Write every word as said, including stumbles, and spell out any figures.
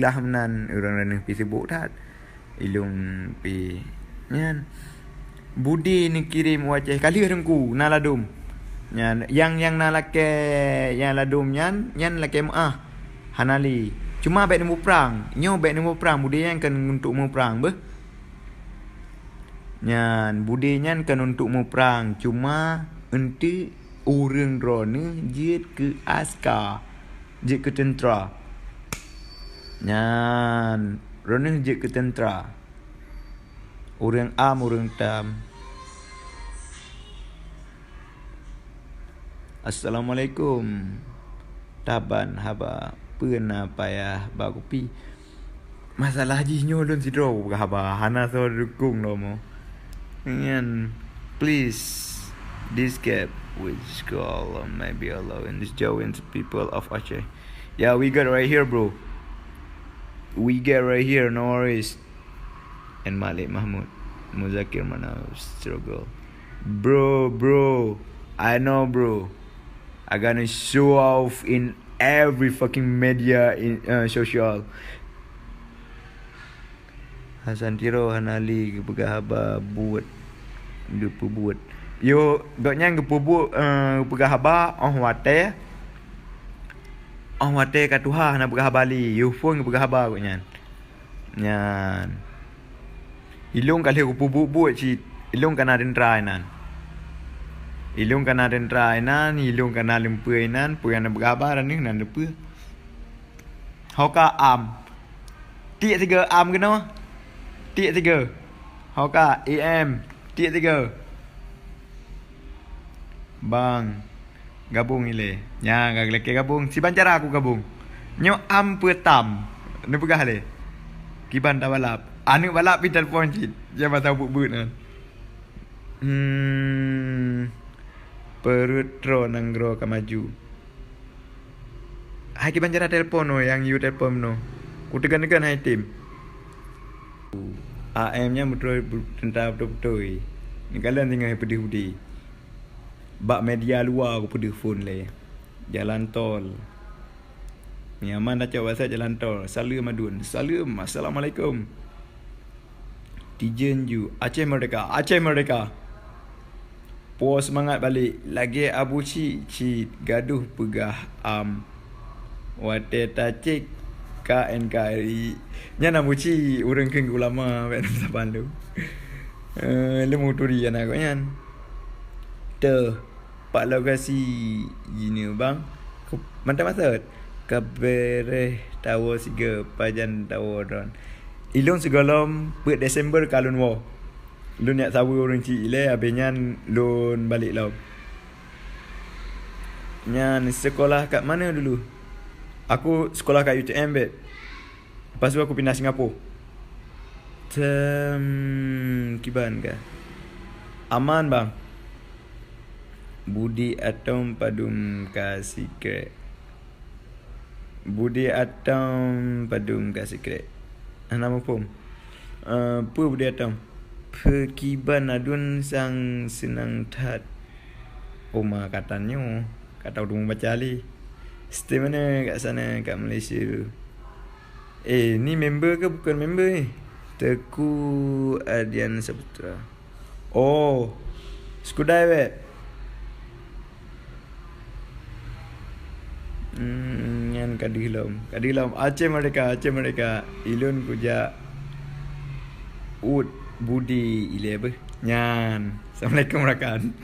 Dah meunan ureuëng ranuh pih sibuk that. Ilong pih nyan. Budi neukirém u Aceh ka lheueh teungku na ladom. Nyan nyang nyang na lakée nyang ladom nyan, nyan lakée meuáh. Hana lé. Cuma bék neumuprang. Nyoe bék neumuprang, Budi nyan kan untuk muprang beuh. Nyan Budi nyan kan untuk muprang, cuma eunteuk ureuëng droeneueh jeuet keu aska, jeuet keu teuntra. Nyan, droeneueh jeuet keu teuntra. Ureuëng am, ureuëng tam. Assalamualaikum. Taban haba, peue na payah ba kupi? Masalah jih nyoe lôn sidroe peugah haba, hana soe dukong lom. Nyan, please, this gap which call maybe allow in this join the people of Aceh. Yeah, we got right here, bro. We get right here, no worries. And Malik Mahmud, Muzakir Manaf struggle. Bro, bro, I know, bro. I gonna show off in every fucking media in uh, social. Hasan Tiro hana lé geupeugah haba buet geupeubuet. Yo, gobnyan geupeubuet uh, geupeugah haba oh watée oh watée ka tuha hana peugah haba lé. Yo phon geupeugah haba gobnyan. Nyan. Ilong ka lheueh geupeubuet-buet cit. Ilong ka na teuntra inan. Ilong ka na teuntra inan, ilong ka na lumpur inan, peue nyang na peugah haba ranuh nan lumpur. Hoka am. Tiek tiga am keunoe. Tiek tiga. Hoka E M. Tiek tiga. Bang. Gabong ilée. Nya, ka lakée gabong. Siban cara aku gabong. Nyoe am peutam. Neupeugah lé. Kiban tabalap. Aneuk balap pih telepon cit. Jangan masa buet-buet nan. Hmm. Perut tro nanggroe ka maju. Hai kiban cara telepon no yang you telepon no. Ku tegan-tegan hai tim. A M nya betul tentara betul-betul. Ni kalian tinggal pedih budi. Bak media luar aku pedih phone le. Jalan tol. Nyaman dah cok WhatsApp jalan tol. Salam adun. Salam. Assalamualaikum. Tijen ju. Aceh Merdeka. Aceh Merdeka. Puas semangat balik. Lagée Abu Cik cit gaduh peugah am. Watée tacek K N K R I. Nyan Abu Cik ureuëng kheun ulama bak saban lu. Eh, leumu turi anak kau nyan. Teuh. Pak lokasi jinoe bang. Mantap maksud. Kabereh tawo siga pajan tawo don. Ilong sigolom peuet Desember ka lôn woe. Lôn yak saweue ureuëng cik ilée habis nyan lôn balek lom. Nyan sekolah kat mana dulu? Aku sekolah kat U T M bet. Lepas tu aku pindah Singapura. Tem kiban ka? Aman bang. Budi Atom padum ka sikrek. Budi Atom padum ka sikrek. Hana muphom. Uh, peue Budi Atom? Peukiban adun sang seunang that. Oma katan nyoe. Ka tau teumeubaca lé. Stay mana kat sana kat Malaysia tu? Eh, ni member ke bukan member ni? Teku Adian Saputra. Oh. Sekudai wet. Hmm, nyan kadih lom. Kadih lom. Aceh Merdeka, Aceh Merdeka. Ilun kujak. Ut Budi ile beh. Nyan. Assalamualaikum rakan.